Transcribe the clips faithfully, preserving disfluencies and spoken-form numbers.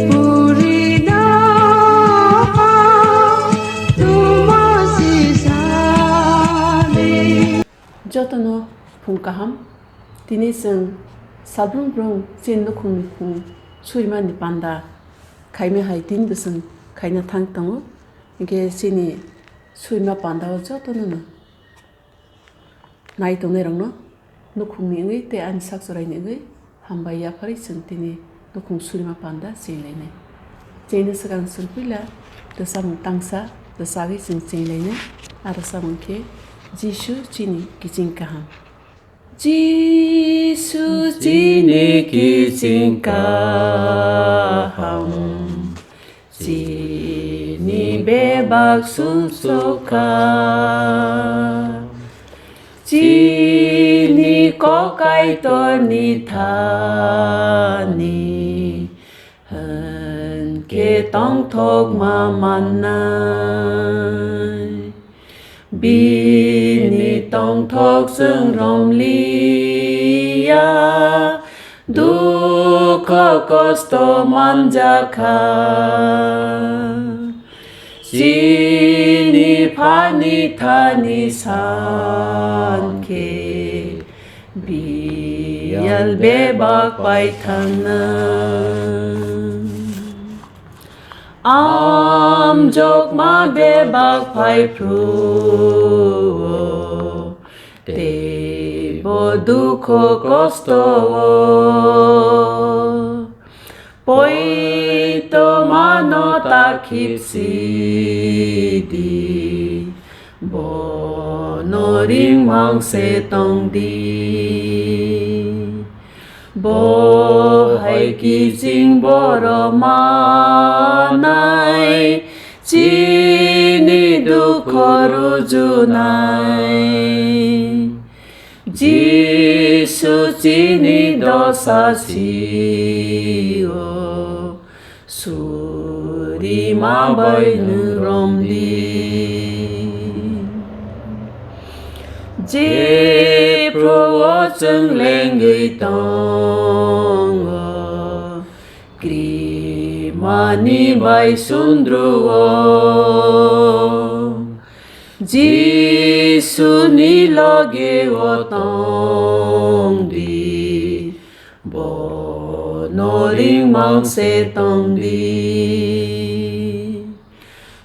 Purina pa tumasisani. Jotono phung kaham. Tini chwng salbrumbrung chini nukhungni phung surimani panda khaima hai tini bwswng khaina thang tongo. Hinkhe chini surima pandao jotono no nai tongnairokno nukhungni wngwi tei ani sak chwraini wngwi hambai yapharwi chwng tini nukhung surima panda chenglainai. Chengna swkang chwng puila rwchapmung tangsa rwchagwi chwng chenglainai. A rwchapmung khe Jisu chini kiching kaham. Jisu chini kiching kaham, chini bebak sumsokha, chini kok Kaitorni thani hwnkhe tongthokma mannai. Bini tongthok chwng romliya, dukho kosto manjakha. Chini phani thani san khe biyal bebak pai thangna. Amjokma bebak phai phru, teibo dukho kosto o. Poito mano ta khipsi di, bono ringmang se tong di. Bo hai kiching borok manai, chini dukho rujunai. Jisu chini dosa sio, surima bai nwng romdi. Jephru o chwng lengwi tongo, krimani bai sundru o. Jisu ni loge o tong di, bono ringmang se tong di.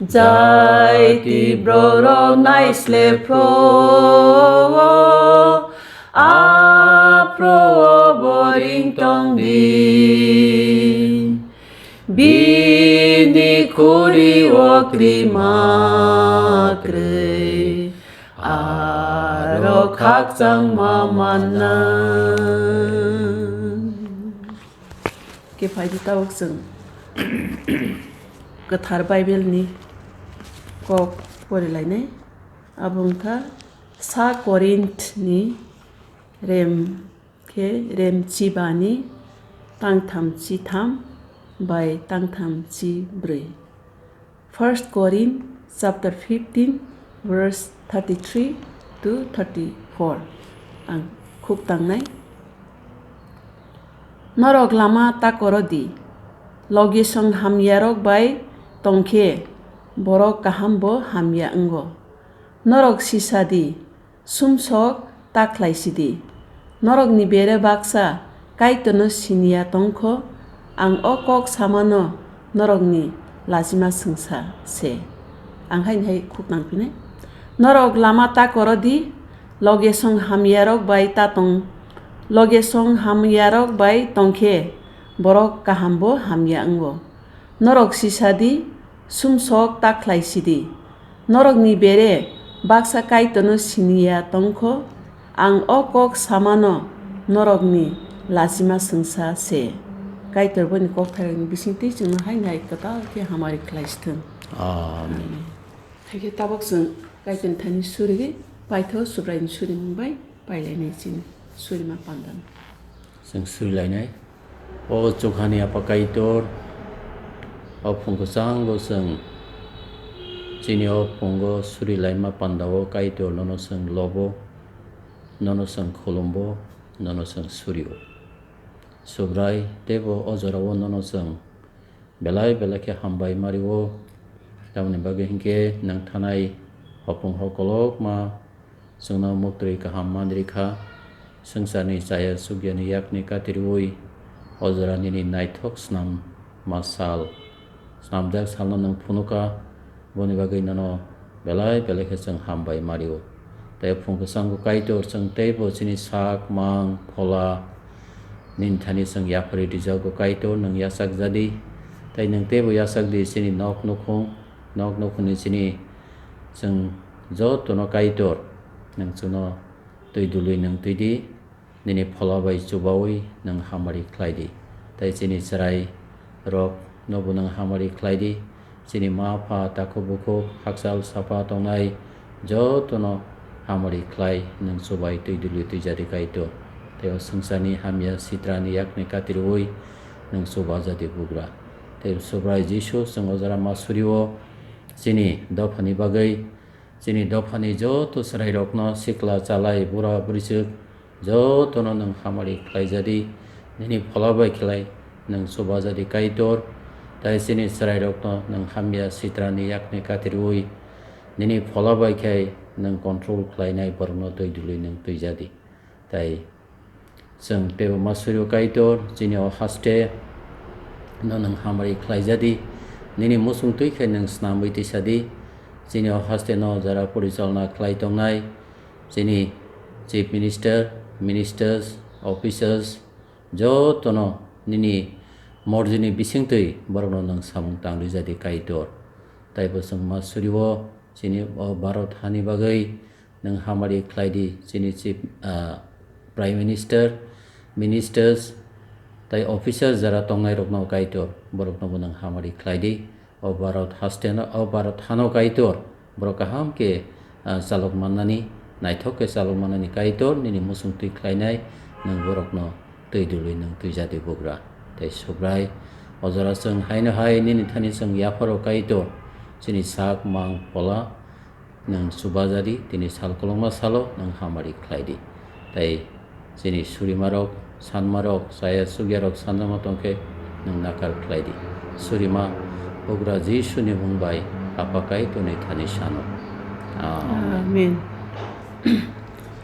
Jaiti borok naislep phro o, aphro o bo ring tong di. Bini khuri o krima krwi, aro khakchangma manna. Khe phaidi tabuk chwng kwthar Bible ni kok porilainai. Abo wngkha sa Korinth ni rem khe rem chibani tangtham chitham bai tangtham chibrwi. First Korin chapter fifteen verse thirty-three to thirty-four. Ang khuk tangnai. Norok lama ta koro di, logisong hamyarok bai tongkhe borok kaham bo hamya wngo. Norok sisa di, sumsok ta khlai sidi. Norokni bere baksa Kaitorno siniya tongkho, ang o kok samano norokni lachima swngsa se. Ang haini hai khuk nangphinai. Norok lama ta koro di, logesong hamyarok bai ta tong, logesong hamyarok bai tongkhe borok kaham bo hamya wngo. Norok sisa di, sumsok ta khlai sidi. Norokni bere baksa Kaitorno siniya tongkho, ang o kok samano norokni lachima swngsa se. Kaitor boni kokthairokni bisingtwi chwngno haino hai kwtal khe hamari khlai sithwng. Amen. Hai khe tabuk chwng Kaitorni thani surigwi paithago Subraini surimung bai pailainai chini surima pandano. Chwng surilainai. O chukhani Apha Kaitor, o phung kwchango chwng chini o phungo surilaima pandao Kaitor nono chwng lobo, nono chwng khulumbo, nono chwng surio. Subrai, teibo o jorao nono chwng belai belai khe hambai ma rio. Tamoni bagwi hinkhe nwng thanai hopung hor kolokma chwngno muktwi kaham man rikha. Swngcharni chaya chukyani yakni katirwi o jora nini naithok snam ma sal, snamjak salno nwng phunukha. Boni bagwi nono belai belai khe chwng hambai ma rio. Tei phung kwchango Kaitor, chwng teibo chini sak, mang, phola, nini thani chwng yapharwi rijago Kaitor, nwng yachak jadi. Tei nwng teibo yachak di chini nok nukhung, nok nukhungni chini chwng jotono Kaitor, nwng chwngno twi dului nwng twi di. Nini phola bai chubaui nwng hamari khlai di. Tei chini chwrai rok nobo nwng hamari khlai di. Chini ma pha, takhuk bukhuk, hakchal sapa tongnai jotono hamari khlai nwng chubai twi dului twi jadi Kaitor. Tei o swngcharni hamya sitrani yakni katirwi nwng chuba jadi bugra. Tei Subrai Jisu, chwng o jora ma surio chini dophani bagwi, chini dophani joto chwrairokno, sikla, chalai, bura, bwrwichwk, jotono nwng hamari khlai jadi, nini phola bai khlai nwng chuba jadi Kaitor. Tei chini chwrairokno nwng hamya sitrani yakni katirwi, nini phola bai khe nwng control khlainai borokno twi dului nwng twi jadi. Tei chwng teibo ma surio Kaitor, chini o haste no nwng hamari khlai jadi, nini muchung twi khe nwng snamwi tisa di. Chini o haste no jara porichalna khlai tongnai chini Chief Minister, Ministers, Officers, jotono nini morjini bisingtwi borokno nwng samung tangri jadi Kaitor. Taibo chwng ma surio chini o Bharat hani bagwi nwng hamari khlai di, chini Chief, ah, Prime Minister, Ministers, tei officer jara tongnai rokno Kaitor, borokno bo nwng hamari khlai di. O Bharat haste no, o Bharat hano Kaitor, borok kaham khe, ah, chalok mannani, naithok khe chalok mannani Kaitor, nini muchung twi khlainai, nwng borokno twi dului nwng twi jadi bugra. Tei Subrai, o jora chwng haino hai nini thani chwng yapharo Kaitor, chini sak, mang, phola, nwng chuba jadi, tini sal kolokma salo nwng hamari khlai di. Tei chini surimarok, sanmarok, chaya chukyarok sanjama tongkhe nwng nakar khlai di. Surima, Bugra Jisuni mung bai, Apha Kaitorni thani sano. Amen. Amen.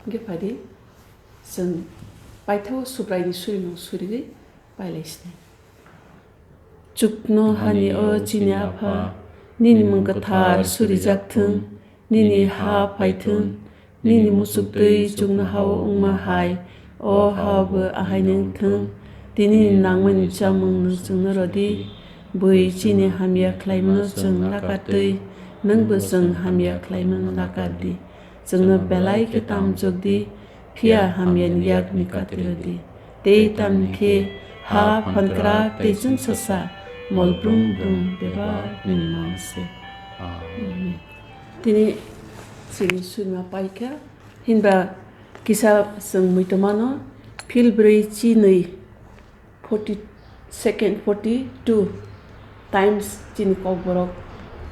Hwnkhe phai di, chwng paithago Subraini surimung surigwi pailai sinai. Chuknohani o chini Apha, nini mung kwthar surijak thung, nini ha phai thung, nini muchuk twi chuknohao wngma hai o hao bo ahaino wng thung. Tini nangmani chamung nwng chwngno rw di, bui chini hamya khlaimano chwng nakar twi, nwngbo chwng hamya khlaimano nakar di. Chwngno belai khe tamjok di, phiya hamyani yakni kati rw di. Tei tamni khe ha phankrak tei chwngsasa mol brum brum bebak nini mang se. Amen. Tini chini surima paikha, hinba kisa chwng muitomano phil brwi chi nwi forty second, forty two times chini Kokborok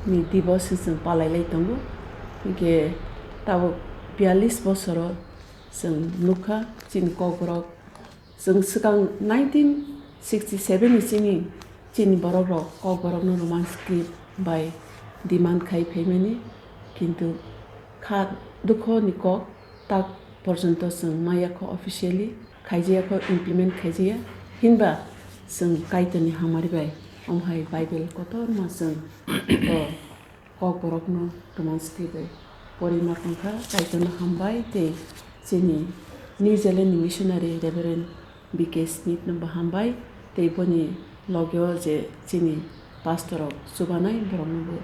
ni Dibos se chwng palai lai tongo. Hinkhe tabuk biyalish bosoro chwng nukha chini Kokborok. Chwng swkang nineteen sixty seven ni chini, chini borok rok Kokborok no Roman script bai demand khai phaimani, kintu kha dukho ni kok tak porjonto chwng maya kho officially. Khaijaya kho, implement khaijaya, hinba chwng Kaitorni hamari bai omo hai Bible kotorma chwng o Kokborokno Roman script bai porima tongkha. Kaitorno hambai tei chini New Zealand ni missionary Reverend B K Smith no bo hambai tei boni logeo je chini pastor rok chubanai borokno bo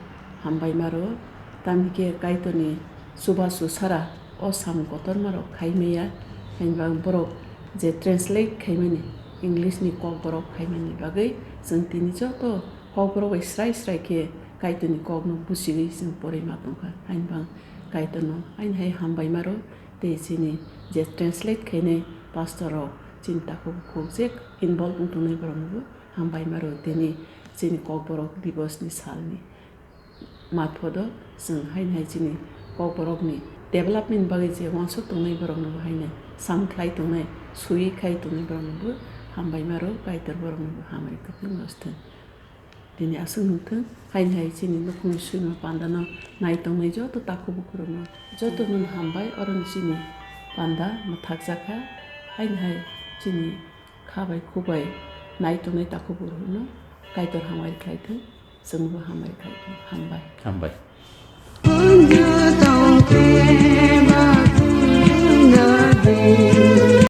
hambai ma rwo. Tamni khe Kaitorni chubachu sara o samung kotorma rok khai maya, hainba borok je translate khaimani English ni Kokborok khaimani bagwi chwng tini joto Kokborok bai srai srai khe Kaitorni kokno buchigwi chwng porwi ma tongkha. Hainba Kaitorno haino hai hambai ma rwo tei chini je translate khainai pastor rok chini takhuk bukhuk je involve wng tongnai borokno bo hambai ma rwo tini chini Kokborok Dibos ni salni marphoto chwng haino hai chini Kokborokni development bagwi je uansuk tongnai borokno bo haino sam khlai tongnai, sui khai tongnai borokno bo hambai ma rwo, Kaitor borokno bo hamari kwplwng rwsthwng. Chini aswk wngthwng, haini hai chini nukhungni swima pandano nai tongnai joto takhuk bukhurokno jotono hambai, oro chini panda mwthakjakha, haini hai chini kha bai khuk bai nai tongnai takhuk bukhurokno Kaitor hambai khlaithwng, chwngbo hambai khlaithwng, hambai. Hambai.